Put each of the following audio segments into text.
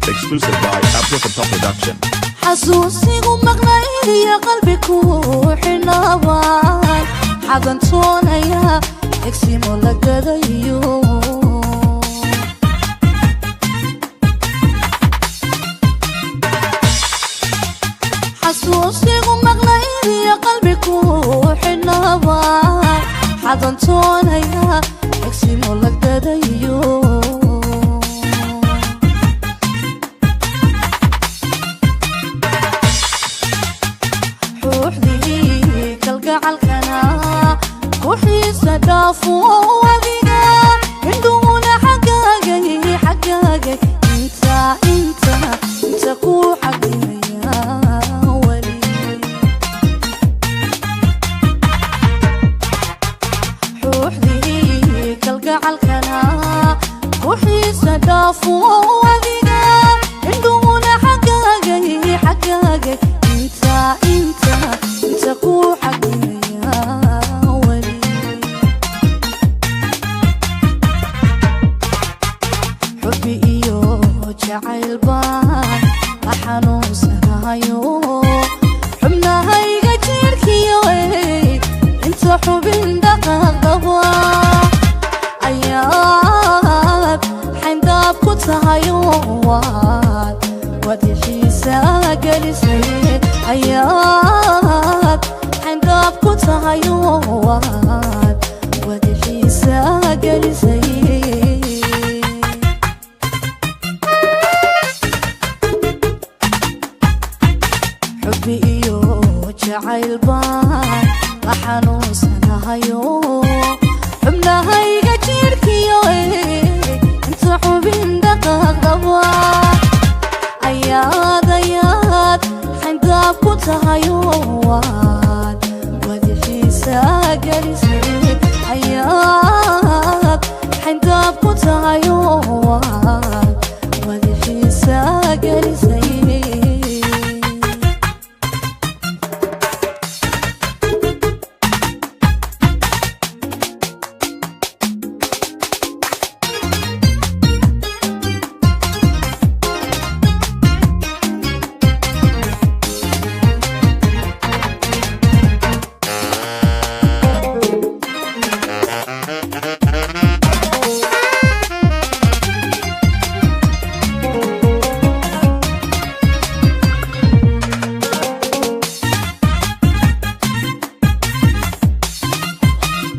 Exclusive by Africa Top Production. Xasuusigu maqnaydiyo qalbiku xidhnabaan xagantoonaya egsimo la gadayo. Xasuusigu maqnaydiyo qalbiku xidhnabaan xagantoonaya egsimo la gadayo. Ruuxdii kalgacalkana ku xiisa dhaafo adiga, indhuhuna xaggaagay xaggaagay inta inta inta ku xagimaya weli. Ruuxdii kalgacalkana ku xiisa dhaafo adiga, indhuhuna xaggaagay xaggaagay inta inta inta ku xagimaya weli. Xubbi iyo jacayl baan la xanuunsanayo, xubnahayga jirkiyo inta xubin dhaqaaqdaba ayaad xayndaab ku tahayo, waad wadixiisa gelisay. Ayaad xayndaab ku tahayo, waad wadixiisa gelisay. Xubbi iyo jacayl baan la xanuunsanahayo, xubnahayga jirkiyo inta xubin dhaqaaqdaba ayaad ayaad xayndaab ku tahayo, waad wadixiisa gelisay. Ayaad xayndaab ku tahayo, waad wadixiisa gelisay.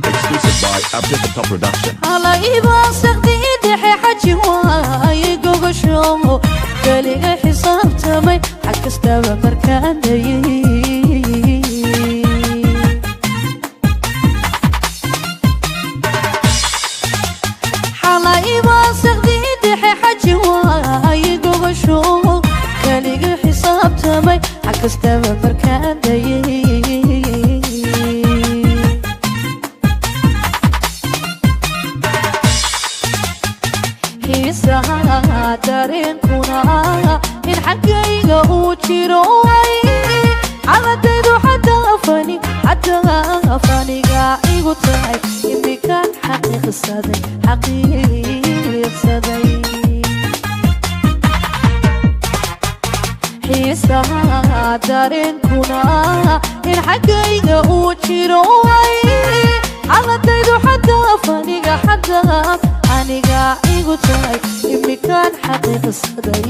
Exclusive by Africa Top Production. Hala ibaan saqdi dhexe xaji waaye gogosho, keliga xisaabtamay xag kastaba markaan dayay. Xala ibaan saqdi dhexe xaji waaye gogosho, keliga xisaabtamay xag kastaba markaan dayay. Xiisaha dareenkuna in xaggayga uu jiro ay xaladaydu xadaafani xadaafaniga igu tahay, imikaan xaqiiqsaday xaqiiqsaday. Xiisaha dareenkuna in xaggayga uu jiro ay xaladaydu xadaafaniga xadaaf aniga igu tahay, imikaan xaqiiqsaday.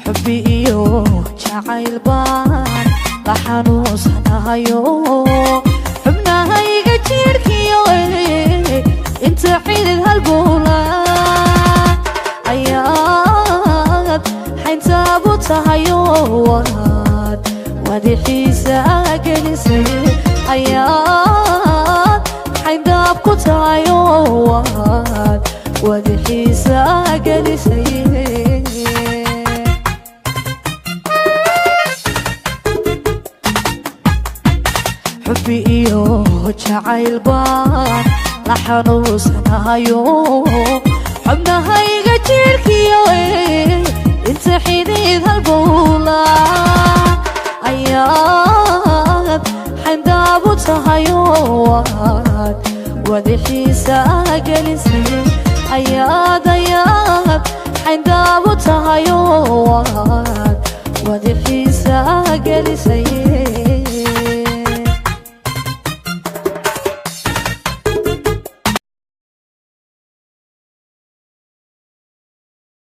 Xubbi iyo jacayl baan la xanuunsanahayo, xubnahayga jirkiyo inta xidid halbowla ayaad xayntaabu tahayo, waad wadixiisa gelisay. Ayaad xayndaab ku tahayo, waad wadixiisa gelisay. Xubbi iyo jacayl baan La xanuunsanahayo xubnahayga jirkiyo, inta xidid halbowla ayaad xayndaab u tahayo, waad wadixiisa gelisay. Ayaad xayndaab u tahayo, waad wadixiisa gelisay.